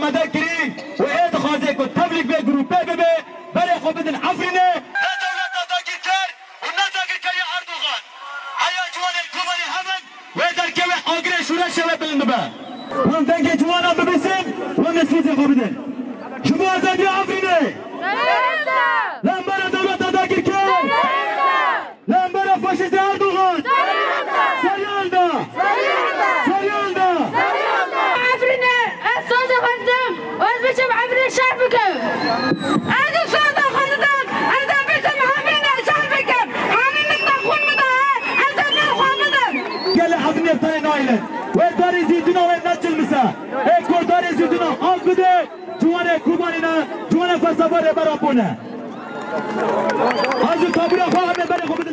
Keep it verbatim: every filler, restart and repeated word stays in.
Amade kirî û ê dixwaze ku tevlî vê grûpê bibe, berê xwe bidin Efrînê. Ne dewleta dagîrker û ne dagîrkeriya Erdogan. Heya ciwanê Kobanê hebin, wê derkeve agirê şûreşê wê bilind bibe. Hûn dengê ciwanan bibîsin, hûn mesûzê xwe bidin. Ji bo azadiya Efrînê! Li hember dewleta dagîrker! Li hember faşîstê Erdogan! Seriyan da! Seriyan da! Efrînê, ez soza xwe didim, ez biçim Efrînê şer bikim. Ez ê soza xwe didim, ez ê biçim Efrînê şer bikim. Hemî min da xwe min da, ez ê min xwe bidim. Gelê Efrînê tenê nayînin. Wê darê zîtûna wê neçilmise. Ê ku darê zîtûna av bide, ciwanê Kobanê ne, ciwanê felsefa Rêber Apo ne. Ez û tabûra xwe em ê berê xwe